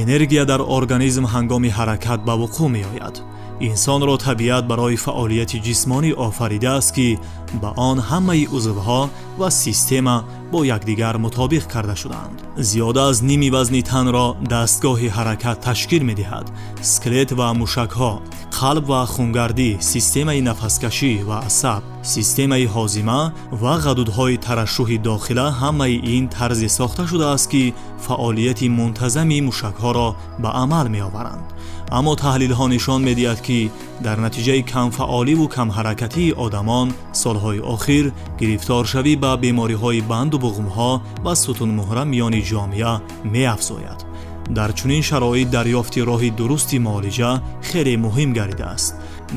Энергия дар организм ҳангоми ҳаракат ба вуқӯъ меояд. Инсонро табиат барои фаъолияти ҷисмонӣ офаридааст, ки ба он ҳамаи узвҳо ва система бо якдигар мутобиқ карда шудаанд. Зиёда аз ними вазни танро дастгоҳи ҳаракат ташкил медиҳад: скелет ва мушакҳо, қалб ва хунгардӣ, системаи нафаскашӣ ва асаб, системаи ҳозима ва ғадудҳои тарашшуҳи дохила. Ҳамаи ин тарзе сохта шудааст, ки фаъолияти мунтазами мушакҳоро ба амал меоваранд. Аммо таҳлилҳо нишон медиҳад, ки дар натиҷаи камфаъоливу камҳаракатии одамон солҳои охир гирифторшавӣ ба бемориҳои банду буғумҳо ва сутунмуҳра миёни ҷомеа меафзояд. Дар чунин шароит дарёфти роҳи дурусти муолиҷа хеле муҳим гардидааст.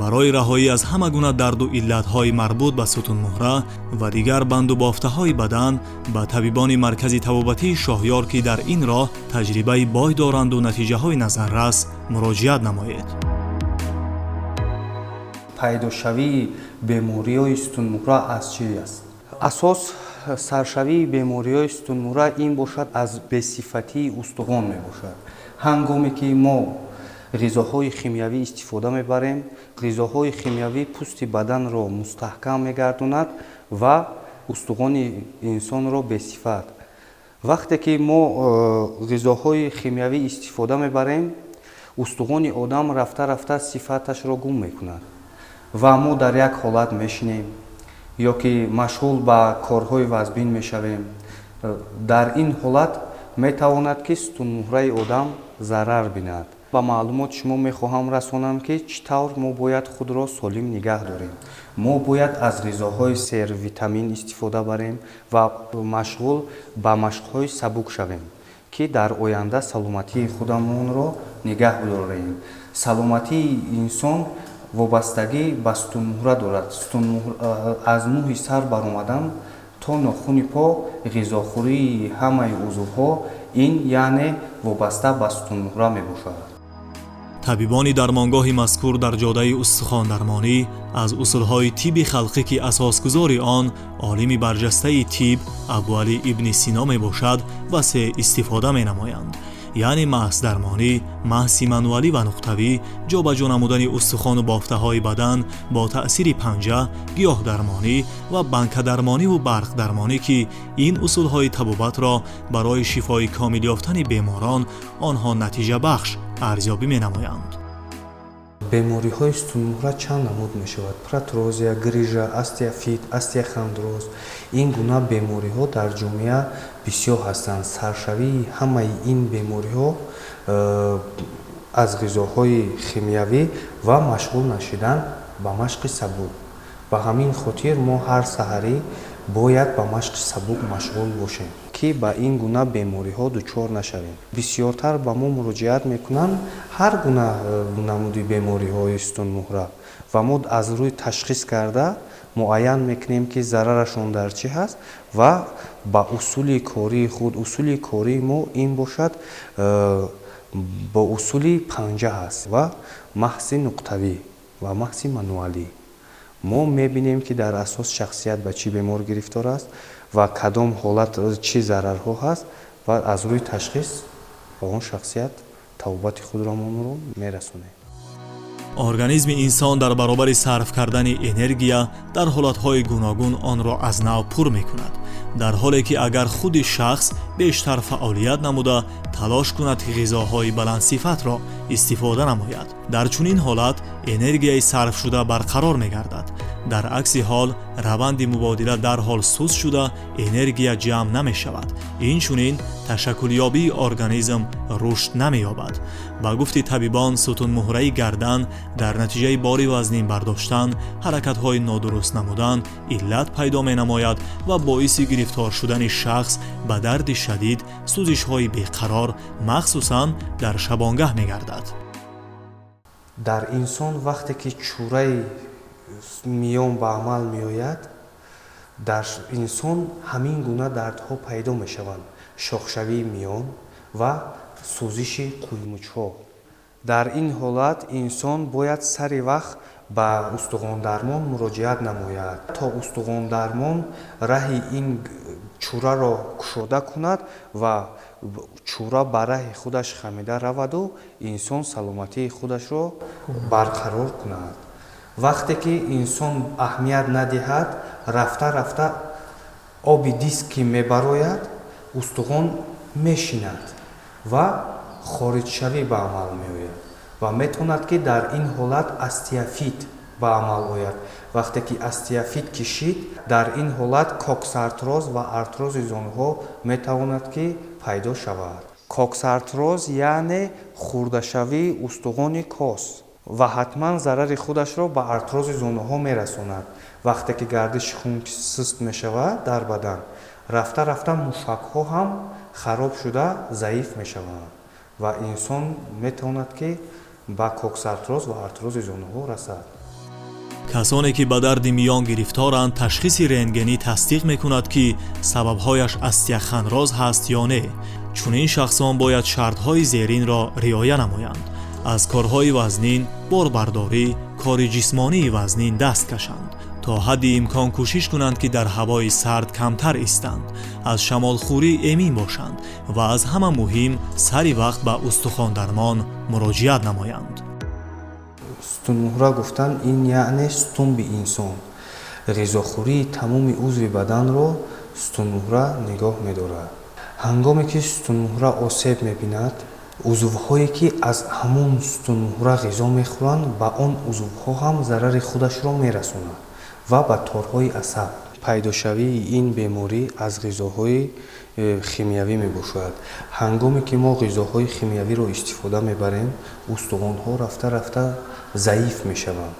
Барои раҳоӣ аз ҳама гуна дарду иллатҳои марбут ба сутунмуҳра ва дигар банду бофтаҳои бадан ба табибони маркази табобатии Шоҳёр, ки дар ин роҳ таҷрибаи бой доранду натиҷаҳои назаррас, муроҷиат намоед. Пайдошавии бемориҳои сутунмуҳра аз чӣ аст? Асос саршавии бемориҳои сутунмуҳра ин бошад, аз бесифатии устухон мебошад. Ҳангоме ки мо ғизоҳои химиявӣ истифода мебарем, ғизоҳои химиявӣ пӯсти баданро мустаҳкам мегардонад ва устухони инсонро бесифат. Вақте ки мо ғизоҳои химиявӣ истифода мебарем, устухони одам рафта рафта сифаташро гум мекунад ва мо дар як ҳолат мешинем ё ки машғул ба корҳои вазбин мешавем. Дар ин ҳолат метавонад, ки сутунмуҳраи одам зарар бинад. Ба маълумот шумо мехоҳам расонам, ки чӣ тавр мо бояд худро солим нигаҳ дорем. Мо бояд аз ғизоҳои сервитамин истифода барем ва машғул ба машқҳои сабук шавем, ки дар оянда саломатии худамонро нигаҳ дорем. Саломатии инсон вобастагӣ ба сутунмуҳра дорад. Аз мӯи сар баромадан то нохуни по, ғизохӯрии ҳамаи узвҳо ин яъне вобаста ба сутунмуҳра мебошад. Табибони дармонгоҳи мазкур дар ҷодаи устухондармонӣ аз усулҳои тибби халқӣ, ки асосгузори он олими барҷастаи тиб Абуалӣ ибни Сино мебошад, васеъ истифода менамоянд, яъне маҳсдармонӣ, маҳси мануалӣ ва нуқтавӣ, ҷобаҷо намудани устухону бофтаҳои бадан бо таъсири панҷа, гиёҳдармонӣ ва банкадармониву барқдармонӣ, ки ин усулҳои табобатро барои шифои комил ёфтани беморон онҳо натиҷабахш арзёбӣ менамоянд. Бемориҳои сутунмуҳра чанд намуд мешавад: протрузия, грыжа, остеофит, остеохондроз. Ин гуна бемориҳо дар ҷомеа бисёр ҳастанд. Саршавии ҳамаи ин бемориҳо аз ғизоҳои химиявӣ ва машғул нашидан ба машқи сабук. Ба ҳамин хотир мо ҳар саҳарӣ бояд ба машқи сабук машғул бошем, ки ба ин гуна бемориҳо дучор нашавем. Бисёртар ба мо муроҷиат мекунанд ҳар гуна намуди бемориҳои сутунмуҳра ва мо аз рӯи ташхис карда муайян мекунем, ки зарарашон дар чӣ ҳаст ва ба усули кории худ. Усули кории мо ин бошад, бо усули панҷа ҳаст ва маҳси нуқтавӣ ва маҳси мануалӣ. Мо мебинем, ки дар асос шахсият ба чӣ бемор гирифтор аст ва кадом ҳолат, чӣ зарарҳо ҳаст ва аз рӯи ташхис ба он шахсият табобати худро моро мерасонем. Организми инсон дар баробари сарф кардани энергия дар ҳолатҳои гуногун онро аз нав пур мекунад, дар ҳоле ки агар худи шахс бештар фаъолият намуда, талош кунад, ки ғизоҳои баландсифатро истифода намояд, дар чунин ҳолат энергияи сарфшуда барқарор мегардад. Дар акси ҳол раванди мубодила дарҳол суст шуда, энергия ҷамъ намешавад, инчунин ташаккулёбии организм рушд намеёбад. Ба гуфти табибон, сутунмуҳраи гардан дар натиҷаи бори вазнин бардоштан, ҳаракатҳои нодуруст намудан иллат пайдо менамояд ва боиси гирифтор шудани шахс ба дарди шадид, сӯзишҳои беқарор, махсусан дар шабонгаҳ мегардад. Дар инсон вақте ки чӯраи миён ба амал меояд, дар инсон ҳамин гуна дардҳо пайдо мешаванд: шохшавии миён ва сӯзиши қӯймучҳо. Дар ин ҳолат инсон бояд сари вақт ба устухондармон муроҷиат намояд, то устухондармон раҳи ин Чӯраро кушода кунад ва чӯра ба раҳи худаш хамида раваду инсон саломатии худашро барқарор кунад. Вақте ки инсон аҳамият надиҳад, рафта рафта оби диск ки мебарояд, устухон мешинад ва хориҷшавӣ ба амал меояд ва метавонад, ки дар ин ҳолат остеофит ба амал ояд. Вақте ки остеофит кишид, дар ин ҳолат коксартроз ва артрози зонуҳо метавонад, ки пайдо шавад. Коксартроз, яъне хурдашавии устухони кос, ва ҳатман зарари худашро ба артрози зонуҳо мерасонад. Вақте ки гардиши хун суст мешавад дар бадан, рафта рафта мушакҳо ҳам хароб шуда, заиф мешаванд ва инсон метавонад, ки ба коксартроз ва артрози зонуҳо расад. Касоне ки ба дарди миён гирифторанд, ташхиси рентгенӣ тасдиқ мекунад, ки сабабҳояш остеохондроз ҳаст ё не. Чунин шахсон бояд шартҳои зеринро риоя намоянд: аз корҳои вазнин, борбардорӣ, кори ҷисмонии вазнин даст кашанд, то ҳадди имкон кӯшиш кунанд, ки дар ҳавои сард камтар истанд, аз шамолхӯрӣ эмин бошанд ва аз ҳама муҳим, сари вақт ба устухондармон муроҷиат намоянд. Сутунмуҳра гуфтан ин яъне стумби инсон. Ғизохӯрии тамоми узви баданро сутунмуҳра нигоҳ медорад. Ҳангоме ки сутунмуҳра осеб мебинад, узвҳое ки аз ҳамон сутунмуҳра ғизо мехӯранд, ба он узвҳо ҳам зарари худашро мерасонад ва ба торҳои асаб. Пайдошавии ин беморӣ аз ғизоҳои химиявӣ мебошад. Ҳангоме ки мо ғизоҳои химиявиро истифода мебарем, устухонҳо рафта рафта заиф мешаванд.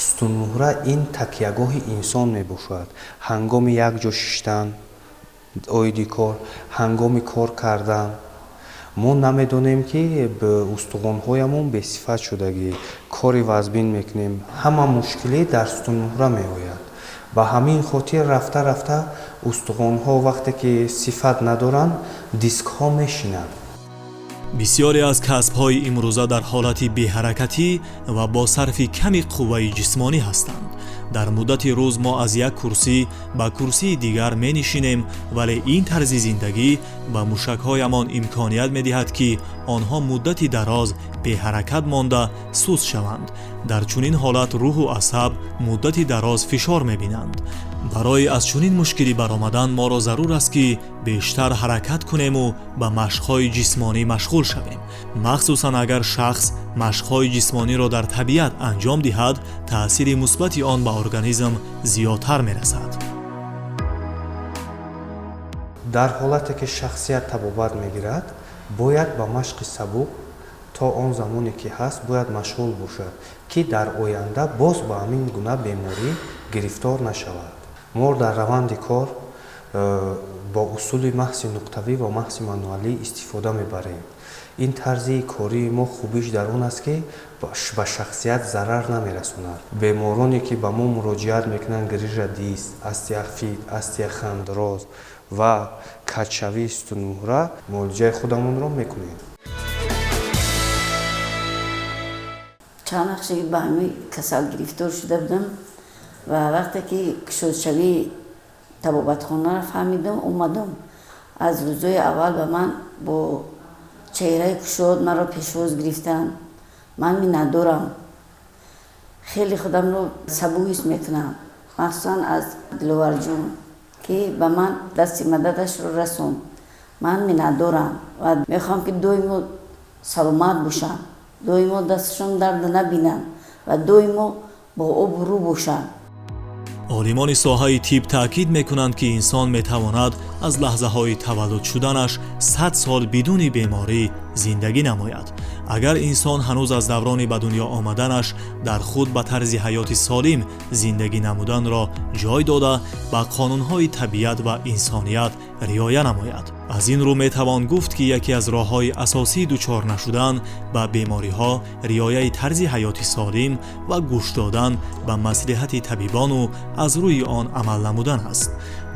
Сутунмуҳра ин такягоҳи инсон мебошад. Ҳангоми якҷо шиштан оиди кор, ҳангоми кор кардан, мо намедонем, ки устухонҳоямон бесифат шудагӣ, кори вазбин мекунем, ҳама мушкилӣ дар сутунмуҳра меояд. Ба ҳамин хотир рафта рафта устухонҳо вақте ки сифат надоранд, дискҳо мешинанд. Бисёре аз касбҳои имрӯза дар ҳолати беҳаракатӣ ва бо сарфи ками қувваи ҷисмонӣ ҳастанд. Дар муддати рӯз мо аз як курсӣ ба курсии дигар менишинем, вале ин тарзи зиндагӣ ба мушакҳоямон имконият медиҳад, ки онҳо муддати дароз беҳаракат монда, суст шаванд. Дар чунин ҳолат рӯҳу асаб муддати дароз фишор мебинанд. Барои аз чунин мушкилӣ баромадан моро зарур аст, ки бештар ҳаракат кунему ба машқҳои ҷисмонӣ машғул шавем. Махсусан агар шахс машқҳои ҷисмониро дар табиат анҷом диҳад, таъсири мусбати он ба организм зиёдтар мерасад. Дар ҳолате ки шахсият табобат мегирад, бояд ба машқи сабук то он замоне ки ҳаст бояд машғул бошад, ки дар оянда боз ба ҳамин гуна беморӣ гирифтор нашавад. Мо дар раванди кор бо усули маҳзи нуқтавӣ ва маҳзи мануалӣ истифода мебарем. Ин тарзи кории мо хубиш дар он аст, ки ба шахсият зарар намерасонад. Бемороне ки ба мо муроҷиат мекунанд, грижа диск, остеофит, остеохондроз ва каҷшавии сутунмуҳра, муолиҷаи худамонро мекунем. Чанд вақт шуд, ба ҳамин касал гирифтор шуда будам ва вақте ки кушодшавии табобатхонаро фаҳмидам, омадам. Аз рӯзҳои аввал ба ман бо чеҳраи кушод маро пешвоз гирифтанд. Ман миннатдорам, хеле худамро сабук ҳис мекунам, махсусан аз Диловарҷон, ки ба ман дасти мададашро расонд. Ман миннатдорам ва мехоҳам, ки доимо саломат бошанд, доимо дасташон дард набинанд ва доимо бо обрӯ бошанд. Олимони соҳаи тиб таъкид мекунанд, ки инсон метавонад аз лаҳзаҳои таваллуд шуданаш 100 сол бидуни беморӣ зиндагӣ намояд. Агар инсон ҳанӯз аз даврони ба дунё омаданаш дар худ ба тарзи ҳаёти солим зиндагӣ намуданро ҷой дода, ба қонунҳои табиат ва инсоният риоя намояд. Аз ин рӯ метавон гуфт, ки яке аз роҳҳои асосии дучор нашудан ба бемориҳо риояи тарзи ҳаёти солим ва гӯш додан ба маслиҳати табибону аз рӯи он амал намудан аст.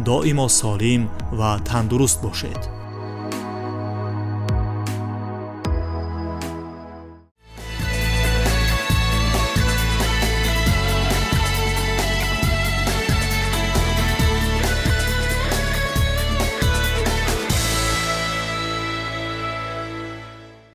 Доимо солим ва тандуруст бошед.